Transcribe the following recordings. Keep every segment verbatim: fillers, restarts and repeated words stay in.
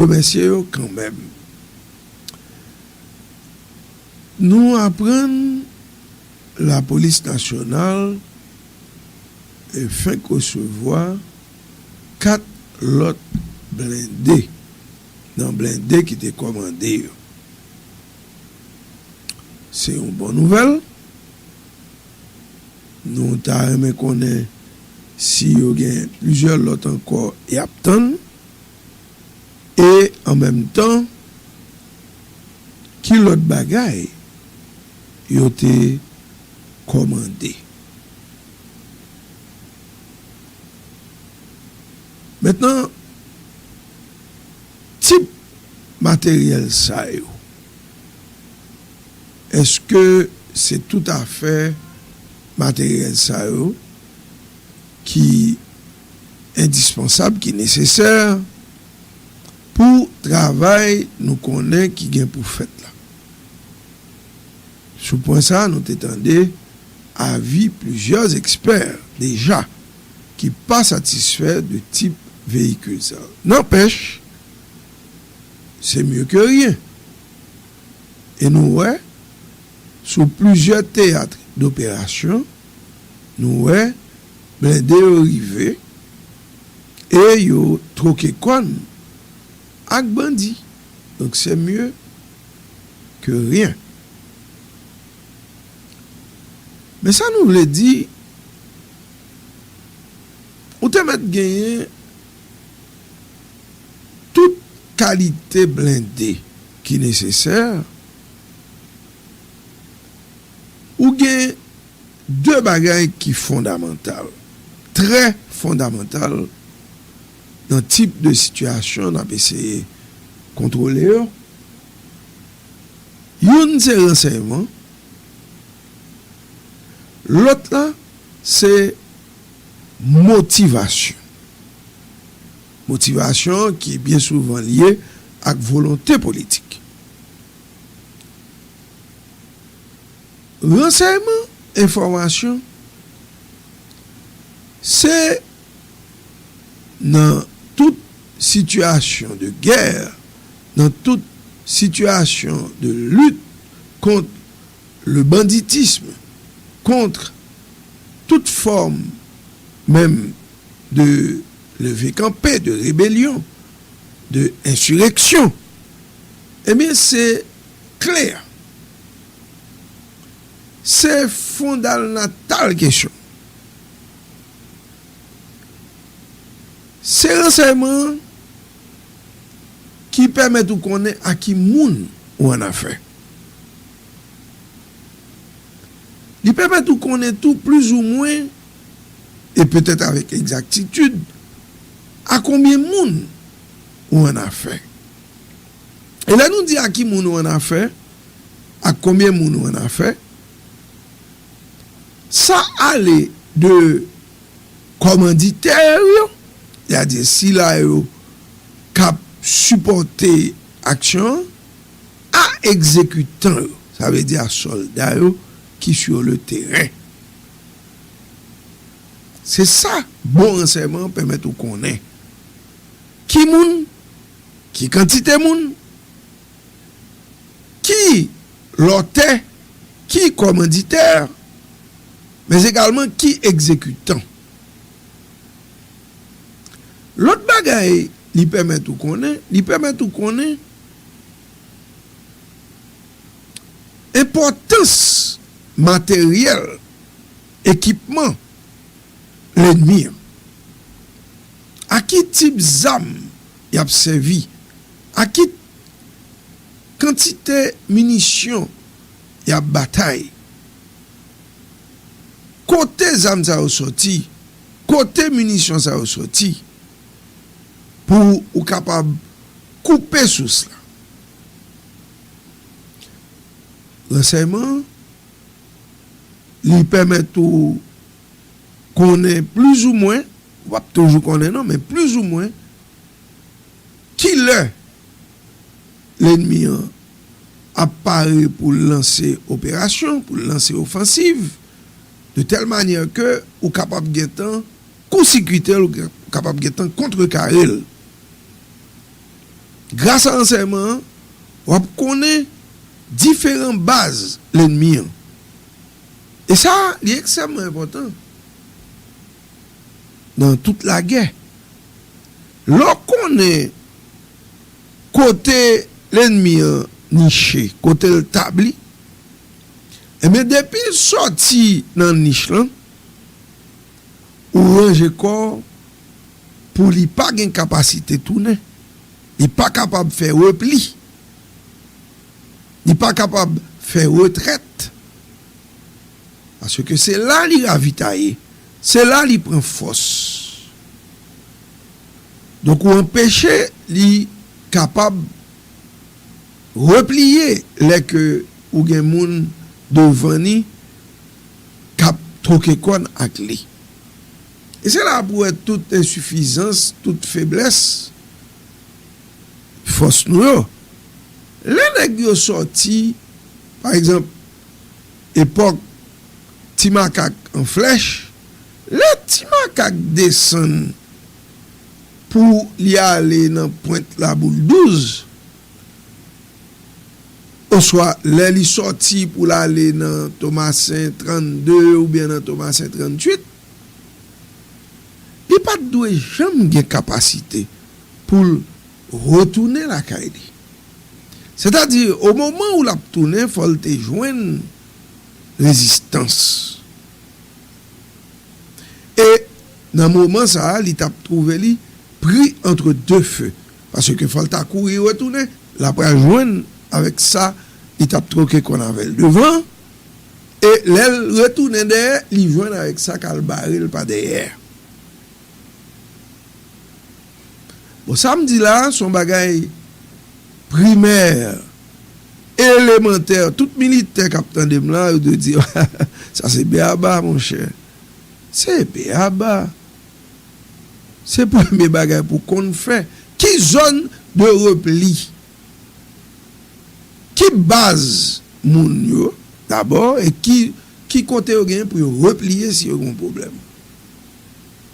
remèsye yo kanmenm. Nou aprann Lapolis Nasyonal fenk resevwa kat lòt blende nan blende ki te kòmande yo. Se yon bon nouvèl. Nou ta renmen konnen si yo gen plizyè lòt ankò y ap tann, e an menm tan, ki lòt bagay yo te kòmande. Mentnan, tip materyèl sa yo, èske se toutafè materyèl sa yo ki endispansab, ki nesesè pou travay nou konnen ki gen pou fèt la? Sou pwen sa a, nou te tande avi plizyè ekspè deja ki pa satisfè de tip veyikil sa yo. Nanpèch, se mye ke ryen. E nou wè, sou plizyè teyat doperasyon, nou wè blende yo rive e yo twoke kòn ak bandi. Donk, se mye ke ryen. Men sa nou vle di, ou te mèt genyen tout kalite blende ki nesesè, ou gen de bagay ki fondamantal, trè fondamantal nan tip de sitiyasyon n ap eseye kontwole yo. Youn se ransèyman, lòt la se motivasyon. Motivasyon ki byen souvan lye ak volonte politik. Ransèyman, enfòmasyon, se nan tout sitiyasyon de gè, nan tout sitiyasyon de lit kont le banditisme, contre toute forme même de leve kanpe, de rébellion, de insurrection, ebyen, se kle a. Se fondalnatal kesyon. Se ransèyman an ki pèmèt ou konnen a ki moun ou annafè. Li pèmèt ou konnen tou plizoumwen, e petèt avèk egzaktitid, a konbyen moun ou annafè. E lè nou di a ki moun ou annafè, ak konbyen moun ou annafè, sa ale de kòmanditè yo, sètadi sila yo k ap sipòte aksyon an, a egzekitan yo, sa vle di a sòlda yo ki sur le terrain. Se sa bon ransèyman an pèmèt ou konnen. Ki moun, ki kantite moun, ki lòtè, ki kòmanditè, men egalman ki egzekitan. Lòt bagay li pèmèt ou konnen, li pèmèt ou konnen enpòtans materyèl, ekipman lènmi an. A ki tip zam y ap sèvi? A ki kantite minisyon y ap batay? Kote zam sa yo soti? Kote minisyon sa yo soti? Pou ou kapab koupe sous la. Ransèyman an, li pèmèt ou konnen plizoumwen, ou p ap toujou konnen non, men plizoumwen, kilè lènmi an ap pare pou l lanse operasyon, pou l lanse ofansiv, de tèl manyè ke ou kapab gentan kousikite l, ou kapab gentan kontrekare l. Gras a ransèyman an, w ap konnen diferan baz lènmi an. E sa, li ekstrèmman enpòtan nan tout lagè. Lè w konnen kote lènmi an niche, kote l tabli, ebyen, depi l sòti nan nich lan, ou ranje kò w pou li pa gen kapasite tounen. Li pa kapab fè repli. Li pa kapab fè retrèt. Paske se la li ravitaye, se la li pran fòs. Donk, ou anpeche li kapab repliye lè ke ou gen moun devan ni k ap twoke kòn ak li. E se la pou wè tout ensifizans, tout feblès fòs nou yo. Lè nèg yo sòti, pa egzanp, epòk Ti Makak an flèch, lè Ti Makak desann pou li ale nan pwent Laboul douz, oswa lè li sòti pou l ale nan Tomasen trannde oubyen nan Tomasen tranntuit, li pa t dwe janm gen kapasite pou l retounen lakay li. Sètadi, o moman ou l ap tounen, fò l te jwenn rezistans. E nan moman sa a, li t ap twouve li pri antre de fe. Paske fò l ta kouri retounen, l ap pral jwenn avèk sa li t ap twoke kòn avè l devan. E lè l retounen dèyè, li jwenn avèk sa k al bare l pa dèyè. Bon, sa m di la a, se yon bagay primè, elemantè. Tout militè k ap tande m la, yo dwe di, sa se beaba, monchè. Se beaba. Se premye bagay pou konn fè. Ki zòn de repli? Ki baz moun yo, dabò, e ki, ki kote yo genyen pou yo repliye si yo gen yon pwoblèm?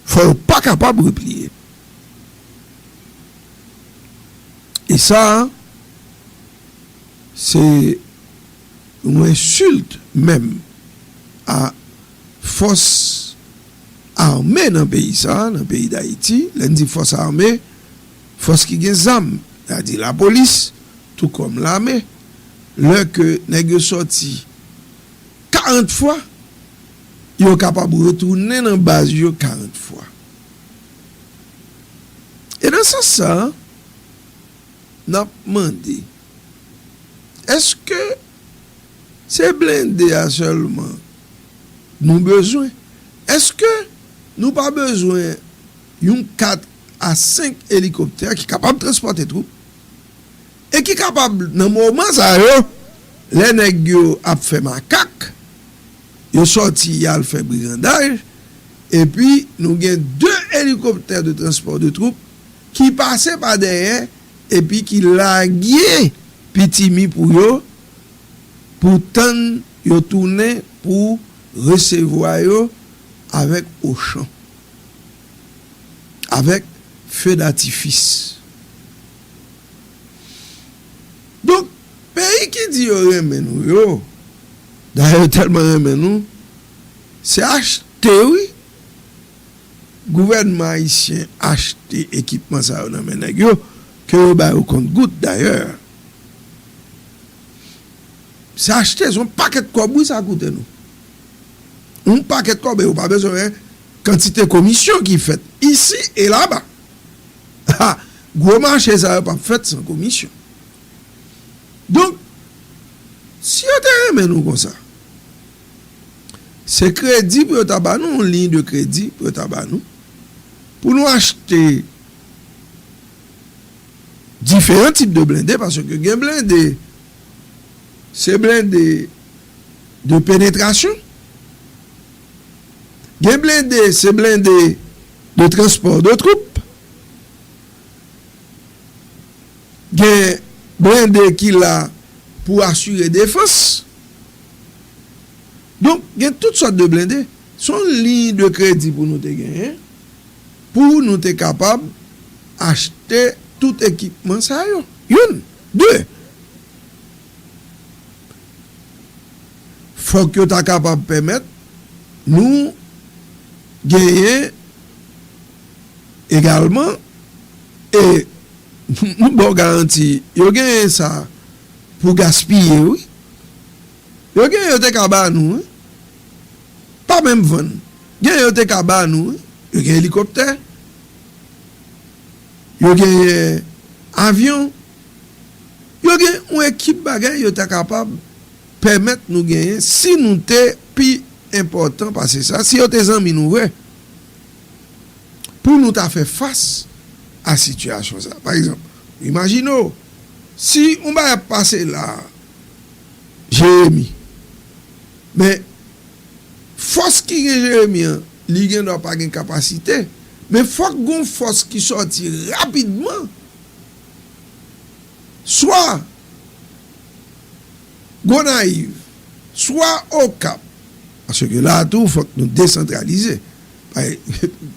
Fò yo pa kapab repliye. E sa, se yon ensilt menm a fòs ame nan peyi sa, nan peyi Dayiti. Lè n di fòs ame, fòs ki gen zam, sètadi lapolis, tou kòm lame. Lè ke nèg yo sòti karant fwa, yo kapab retounen nan baz yo karant fwa. E nan sans sa, n ap mande, èske se blende a sèlman nou bezwen? Èske nou pa bezwen yon kat a senk elikoptè ki kapab transpòte twoup e ki kapab, nan moman sa yo, lè nèg yo ap fè makak, yo sòti, y al fè brigandaj, epi nou gen de elikoptè de transpò de twoup ki pase pa dèyè epi ki lage pitimi pou yo, pou tann yo tounen pou resevwa yo avèk ochan, avèk fe datifis. Donk, peyi ki di yo renmen nou yo, dayè yo tèlman renmen nou, se achte, wi. Gouvènman ayisyen achte ekipman sa yo nan men nèg yo, ke yo ba yo kont goud, dayè. Se achte, se yon pakèt kòb, wi, sa koute nou. Yon pakèt kòb, e ou pa bezwen wè kantite komisyon ki fèt isi e laba. Ha! Gwo mache sa yo p ap fèt san komisyon. Donk, si yo te renmen nou konsa, se kredi pou yo ta ba nou, yon liy de kredi pou yo ta ba nou, pou nou achte diferan tip de blende, paske gen blende, se blende de penetrasyon, gen blende, se blende de transpò de twoup, gen blende ki la pou asire defans. Donk, gen tout sòt de blende. Se yon liy de kredi pou nou te genyen, pou nou te kapab achte tout ekipman sa yo. Youn. De, fòk yo ta kapab pèmèt nou genyen egalman, e m ba w garanti, yo genyen sa pou gaspiye, wi. Yo genyen, yo te ka ba nou, wi. Pa menm vann. Genyen, yo te ka ba nou, wi. Yo gen elikoptè. Yo genyen avyon. Yo gen yon ekip bagay yo ta kapab pèmèt nou genyen si nou te pi enpòtan pase sa, si yo te zanmi nou vre, pou nou ta fè fas a sitiyasyon sa. Pa egzanp, imajine w, si yon bagay ap pase la, Jeremi, men fòs ki gen Jeremi an, li gen dwa pa gen kapasite, men fòk gon fòs ki sòti rapidman, swa Gonayiv, swa Okap, paske la tou, fòk nou desantralize. Bay,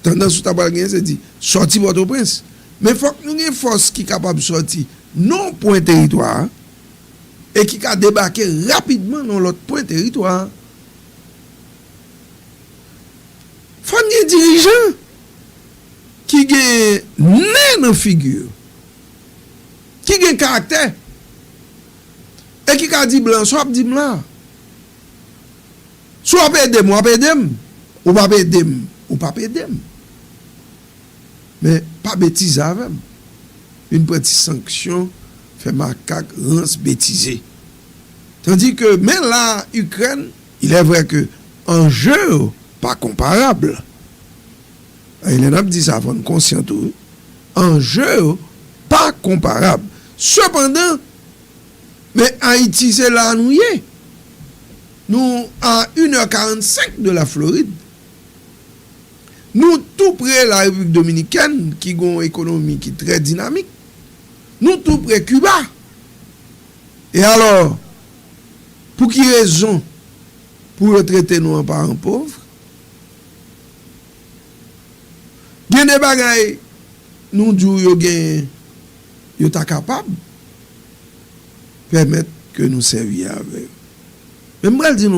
tandans ou ta pral genyen, se di, sòti Pòtoprens. Men fòk nou gen fòs ki kapab sòti nan pwen teritwa a e ki ka debake rapidman nan lòt pwen teritwa a. Fò n gen dirijan ki gen nen nan figi yo, ki gen karaktè, e ki ka di blan, sa w ap di m la? Si w ap ede m, w ap ede m. Ou p ap ede m, ou p ap ede m. Men pa betize avè m. Vin pran ti sanksyon, fè makak, rans, betize. Tandis que, men la, Ikrèn, il est vrai que anje yo pa konparab. E lè n ap di sa, fò n konsyan tou, wi. Anje yo pa konparab. Sepandan, men Ayiti, se la nou ye. Nou a une heure quarante-cinq de la Floride. Nou tou pre la Repiblik Dominikèn, ki gen yon ekonomi ki trè dinamik. Nou tou pre Kiba. E alò, pou ki rezon pou yo trete nou an paran pòv? Gen de bagay nou di w yo gen, yo ta kapab pèmèt ke nou sèvi avè yo. Men m pral di nou